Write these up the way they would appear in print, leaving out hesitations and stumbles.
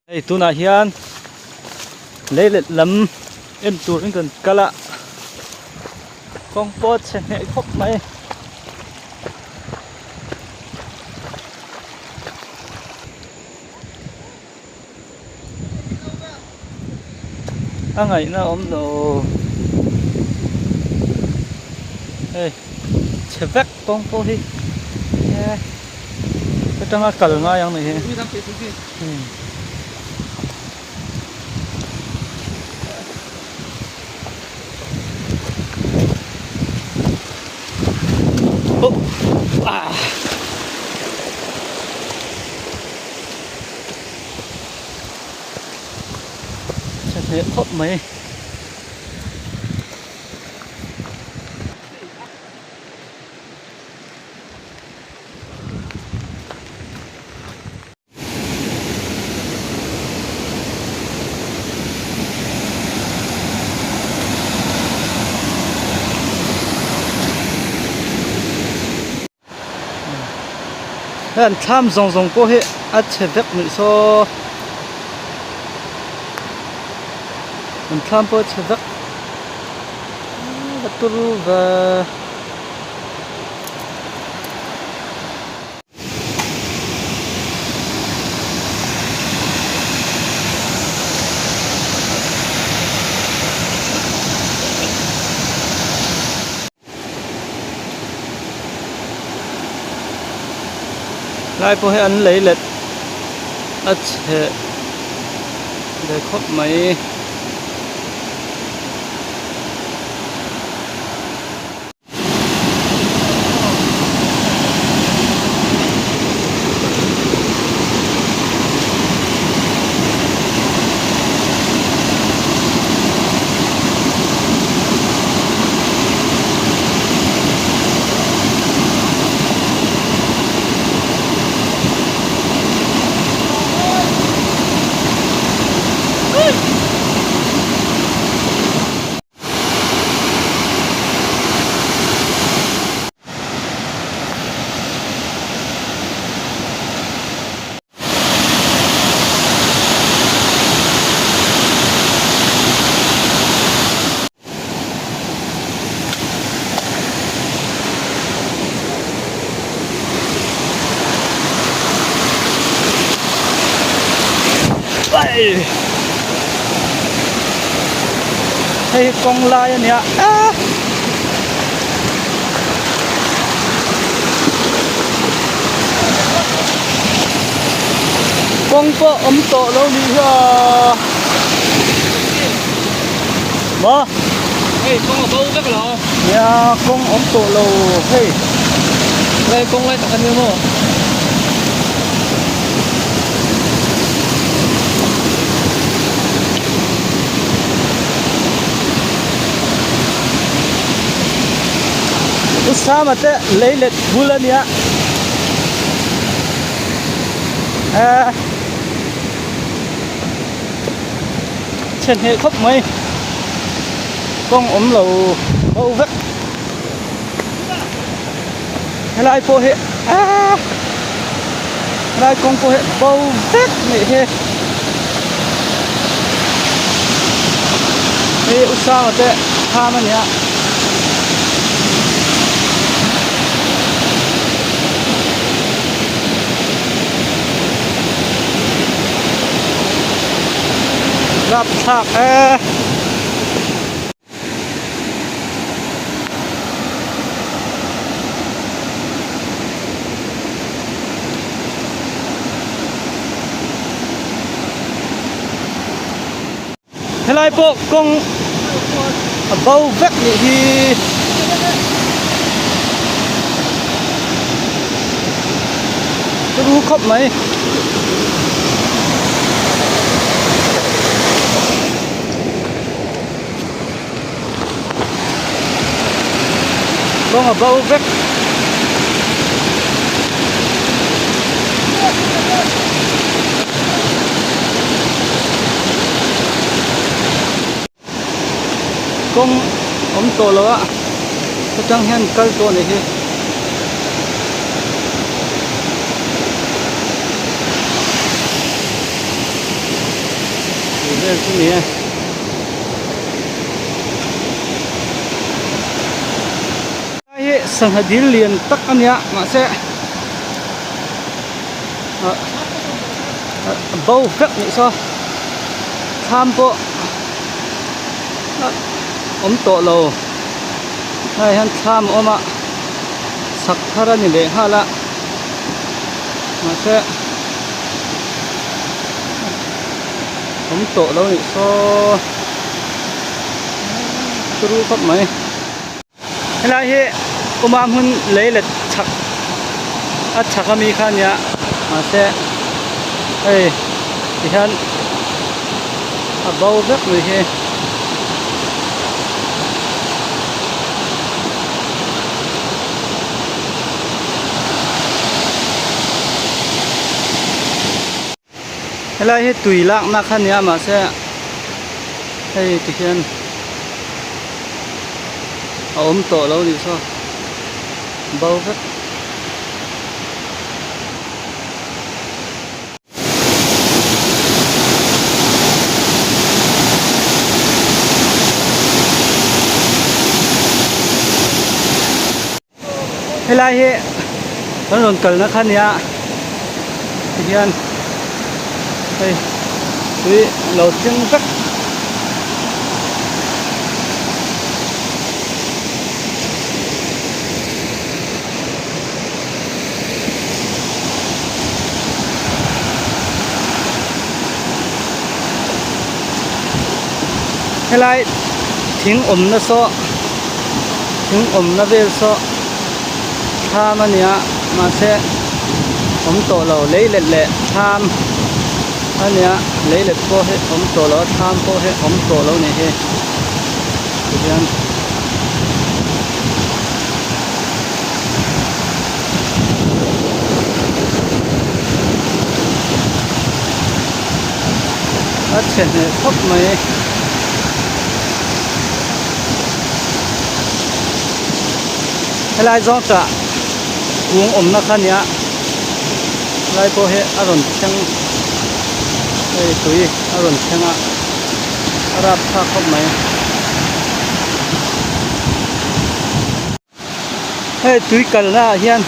Hei tunah hian leilet lam en turin kan kal a kawng pawh a chhe hneh khawp mai. A ngaihna a awm lo hei chhe vek kawng pawh hi e atanga kal ngai ang nih hi oh ah. Chhe hneh khawp mai. Heng thlam zawng zawng pawh hi a chhe vek mai saw an thlam pawh a chhe vek a turu ve. Lai pawh hi an lei let a chhe ve khawp mai. Hei hi kawng lai a nia ah. Kawng pawh awm tawh lo nih hi a maw hei kawng a bo vek lo nia kawng awm tawh lo hei hei kawng lai tak a nia maw. U Sama te leilet bul a nia eh chhe hneh khawp mai kawng awm lo bo vek helai pawh hi ah helai kawng pawh hi bo vek nih hi hei u Sanga te thlam a nia. Rapthlak e. Helai pawh kawng a bo vek nih hi. Turu khawp mai. Kawng a bo vek. Kawng awm tawh lo a atang hian kal tawh a nih hi. vel chu ni e. Helai hi sangha dil lian tak a nia mahse ah a bo vek nih saw thlam pawh a awm tawh lo helaiah hian thlam a awm a sak thar a ni leh nghal a mahse awm tawh lo nih saw turu khawp mai. Helai hi kuma hmun lei let chhak a chhak ami kha a nia mahse hei tihian a bo vek mai hi. Helai hi tui lakna kha nia mahse hei tikhian a awm tawh lo nih saw bo vek. Helai hi kan rawn kalna kha nia tihian hei tui lo thleng vek. Helai thing awmna saw thing awmna vel saw thlam a nia mahse awm tawh lo lei let leh thlam a nia lei let pawh hi awm tawh lo a thlam pawh hi awm tawh lo a nih hi tihian. A chhe hneh khawp mai helai zawng tah kung awmna kha nia helai pawh hi a rawn thleng hei tui a rawn thleng a a rapthlak khawp mai. Hei tui kalna ah hian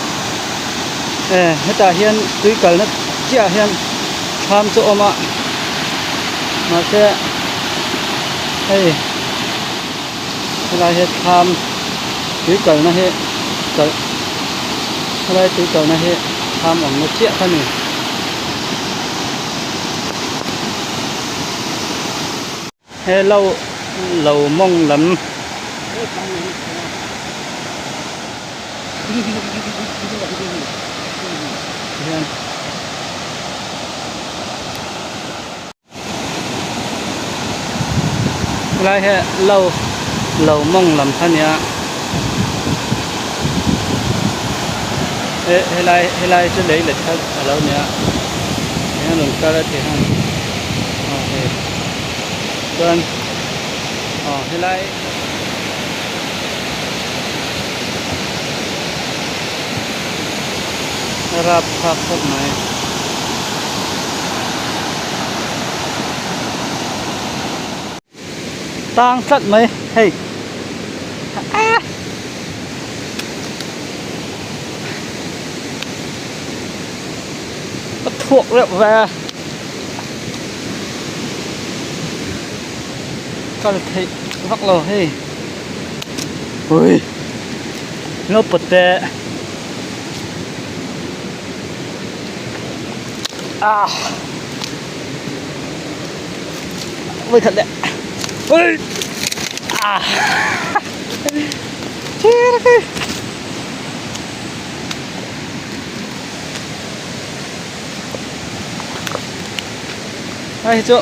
eh hetah hian tui kalna chiah ah hian thlam chu a awm a mahse hei helai hi thlam tui kalna hi kalh helai tui kalna hi thlam awmna chiah kha a ni. He lo lo mawng lam hian helai hi lo lo mawng lam kha nia helai helai chu lei let kha a lo nia eng a rawn kal a ti hang aw hei. Chuan aw helai a rap thlak khawp mai. Tang tlat mai hei ah a thuak reuh ve a. Kal theih vak lo hei ui lo pawt teh ah vawikhat leh ui ah Hei hi chu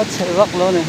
a chhe vak lo a ni.